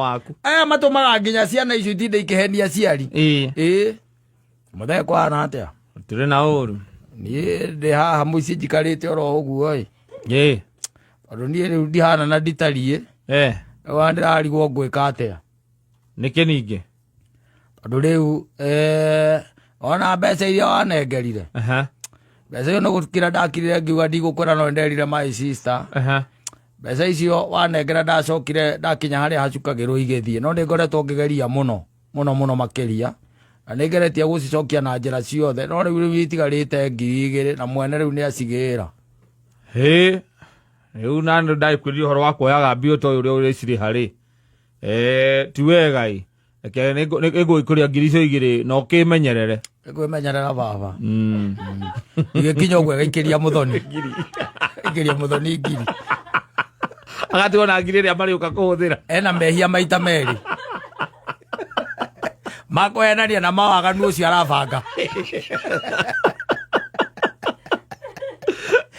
Waku. Aya matũmaga nginya ciana icio itinde ikĩhenia aciari. Ĩĩ. Ĩĩ, mũthee, kwana atĩa? Tũrĩ na ũru. Niĩ ndĩ haha mũciĩ njikarĩte oro ũguo ĩ. Ĩĩ. Tondũ niĩ rĩu ndihana na nditariĩ. Wa ndĩrarigwo ngwĩka atĩa. Nĩkĩ ningĩ? Tondũ rĩu ona mbeca iria wanengerire, mbeca iyo nĩ gũkira ndakirire ngiuga ndigũkwĩra, no nderire my sister. Mbeca icio wanengera, ndacokire ndakinya harĩa hacukagĩrwo igĩthiĩ, no nĩ ngoretwo ngĩgeria mũno mũno mũno makĩria, na nĩ ngeretie gũcicokia na njĩra ciothe, no rĩu itigarĩte 2000 na mwene rĩu nĩ acigĩra. Hĩ, rĩu na nĩ ndakwĩrire ũhoro wa kuoyaga mbia ũtoĩ ũrĩa ũrĩcirĩha rĩ. Ti wega ĩ. Reke nĩngũgĩkũria 2000 na ũkĩmenyerere. Kwĩmenyerera baba. Igĩkinya ũguo ĩgaikĩria mũthoni, ikĩria mũthoni ngiri. Agatigwo na ngiri ĩrĩa marĩũka kũhũthĩra. Ena mehia maita merĩ makũhenania na mawaganu ũcio arabanga.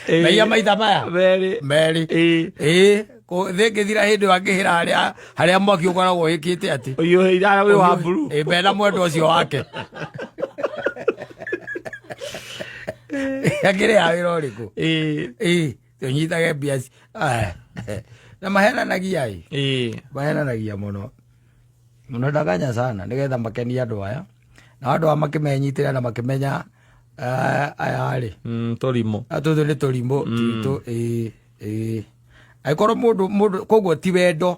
Mehia maita maya merĩ. Merĩ. Ĩĩ. Ĩĩ, thĩ ĩngĩthira hĩndĩ ĩyo angĩhĩra harĩa mwaki ũkoragwo wĩkĩte atĩ ũhiũhĩire harĩa wĩ wa mburu. Ĩĩ, mena mwendwa ũcio wake akĩrĩha wĩra ũrĩkũ? Ĩĩ. Ĩĩ, tũnyitage mbia na mahenanagia ĩ. Mahenanagia mũno mũno, ndaganya sana nĩgetha makenie andũ aya, na andũ aya makĩmenyitĩra na makĩmenya aya rĩ. Tũrimũ. Tũtũ nĩ tũrimũ twitũ. Ĩĩ ĩĩ, angĩkorwo mũndũ koguo ti wendo.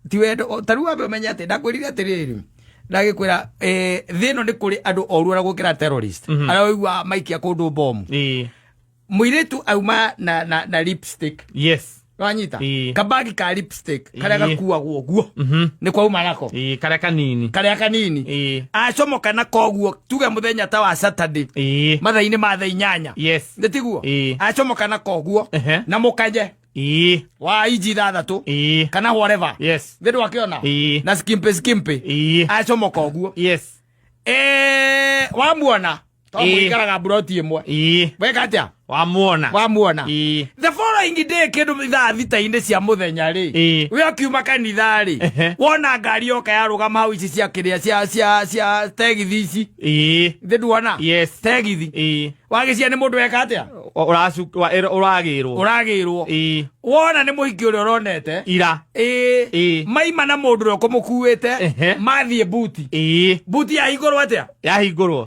Ti wendo. Ta rĩu wambe ũmenye atĩ ndakwĩrire atĩrĩrĩ, ndagĩkwĩra thĩ ĩno nĩ kũrĩ andũ oru ona gũkĩra terrorist, arĩa ũiguaga maikia kũndũ bomu. Mũirĩtu auma na lipstick. Wanyita? Kabagi ka lipstick karĩa gakuagwo ũguo nĩ kwauma nako. Ĩĩ, karĩa kanini. Karĩa kanini. Acomoka na koguo, tuge mũthenya ta wa Saturday, mathaa-inĩ ma thaa 8. Nĩ tiguo? Acomoka na koguo na mũkanye wa inji 6 kana whatever. Thĩ ndwakĩona? Na skimpy skimpy. Acomoka ũguo. Wamuona to mũikaraga mburoti ĩmwe. Weka atĩa? Wamuona. Wamuona. The following day, kĩndũ ithaa thita-inĩ cia mũthenya rĩ, we akiuma kanitha rĩ, wona ngari yoka yarũgama hau, ici cia kĩrĩa cia tegithi ici. Thĩ nduona? Yes. Tegithi. Wagĩcia nĩ mũndũ weka atĩa? Ũragĩrwo. Ũragĩrwo. Wona nĩ mũhiki ũrĩa ũronete ira. Ĩĩ. Maima na mũndũ ũrĩa ũkũmũkuĩte. Mathiĩ buti. Buti yahingũrwo atĩa? Yahingũrwo.